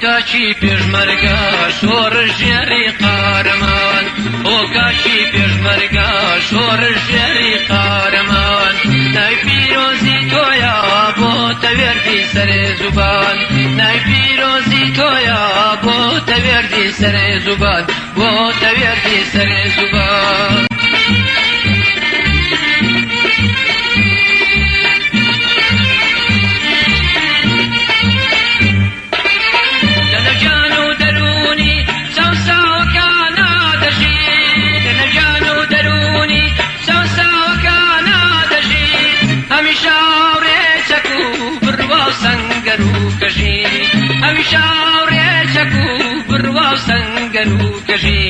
کاکی پێشمەرگە شۆڕشگێڕی قارەمان، ئۆ کاکی پێشمەرگە شۆڕشگێڕی قارەمان، ناوی پیرۆزی تۆیە بۆ تەوێردی سەرێ زوبان، ناوی پیرۆزی تۆیە بۆ تەوێردی سەرێ زوبان، بۆ تەوێردی سەرێ زوبان. لە گیان و دەروونی چەوساوەکانا دەژی، لە گیان و دەروونی چەوساوەکانا دەژی، هەمیشە هاوڕێ چەک و بڕوا و سەنگەر و کەژی، هەمیشە هاوڕێ چەک و بڕوا و سەنگەر و کەژی.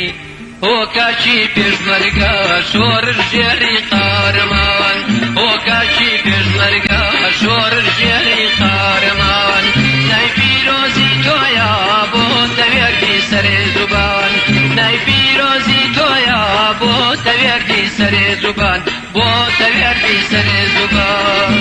ئۆ کاکی پێشمەرگە شۆڕشگێڕی قارەمان، ئۆ کاکی پێشمەرگە شۆڕشگێڕی قارەمان، ناوی پیرۆزی تۆیە بۆ تەوێردی سەرێ زوبان، ناوی پیرۆزی تۆیە بۆ تەوێردی سەرێ زوبان، بۆ تەوێردی سەرێ زوبان.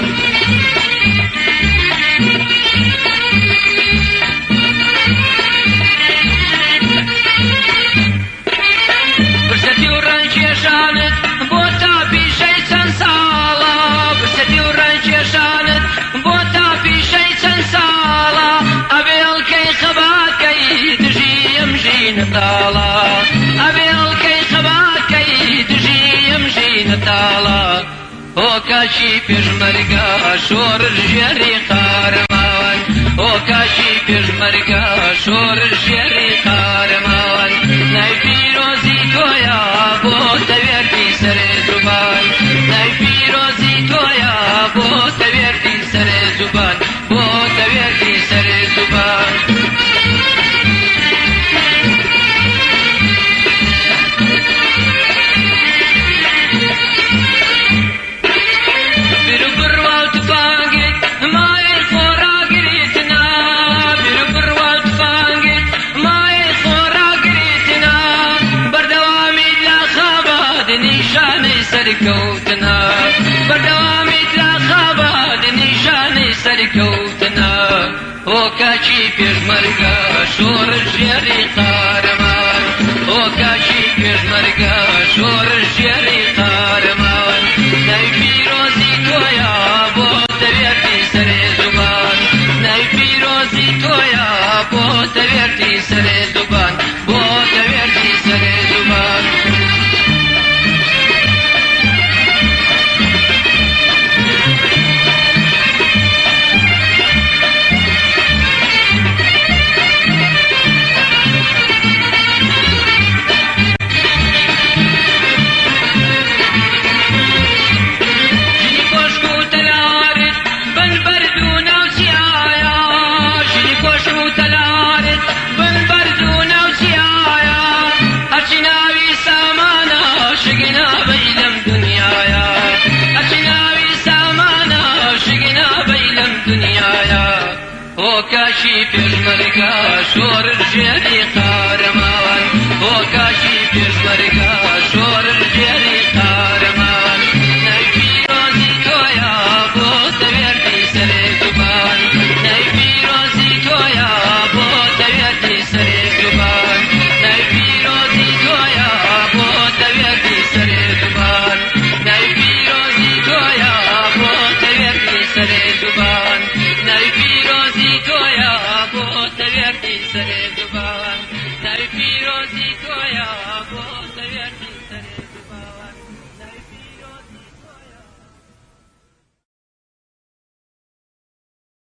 برسەتی و ڕەنجکێشانت بۆ تا پیشەی چەند ساڵە، برسەتی و ڕەنجکێشانت بۆ تا پیشەی چەند ساڵە، ئەبێ ئەڵکەی خەباتکەی دژی ئەم ژینە تاڵە، ئەبێ ئەڵکەی خەباتکەی دژی ئەم ژینە تاڵە. ئۆ کاکی پێشمەرگە شۆڕشگێڕی قارەمان، ئۆ کاکی پێشمەرگە شۆڕشگێڕی قارەمان، ناوی پیرۆزی تۆیە بۆ تەوێردی سەرێ زوبان، ناوی پیرۆزی تۆیە بۆ تەوێردی سەرێ زوبان، بۆ تەوێردی سەرێ زوبان. بیر و بڕوا و تفەنگت مایەی خۆڕاگریتنا، بیر و بڕوا و تفەنگت مایەی خۆڕاگریتنا، بەردەوامیت لە خەبات نیشانەی سەرکەوتنا، بەردەوامیت لە خەبات نیشانەی سەرکەوتنا. ئۆ کاکی پێشمەرگە شۆڕشگێڕی قارەمان، ئۆ کاکی پێشمەرگە شۆڕشگێڕی قارەمان، ناوی پیرۆزی تۆیە بۆ تەوێردی سەرێ زوبان، ناوی پیرۆزی تۆیە بۆ تەوێردی سەرێ زوبان، بۆ تەوێردی سەرێ زوبان. ژنی کۆشک و تەلارت بن بەرد و ناوچیایە، ژنی کۆشک و تەلارت بن بەرد و ناوچیایە، هەرچی ناوی سامانە شک نابەی لەم دنیایە، هەرچی ناوی سامانە شک نابەی لەم دنیایە. ئۆ کاکی پێشمەرگە شۆڕشگێڕی قارەمان، ئۆ کاکی پێشمەرگە شۆڕشگێڕی قارەمان، ناوی پیرۆزی تۆیە بۆ تەوێردی سەرێ زوبان، ناوی پیرۆزی تۆیە بۆ تەوێردی سەرێ زوبان، ناوی پیرۆزی تۆیە بۆ تەوێردی سەرێ زوبان، ناوی پیرۆزی تۆیە بۆ تەوێردی سەرێ زوبان، ناوی پیرۆزی تۆیە بۆ تەوێردی سەرێ زوبان، ناوی پیرۆزی تۆیە بۆ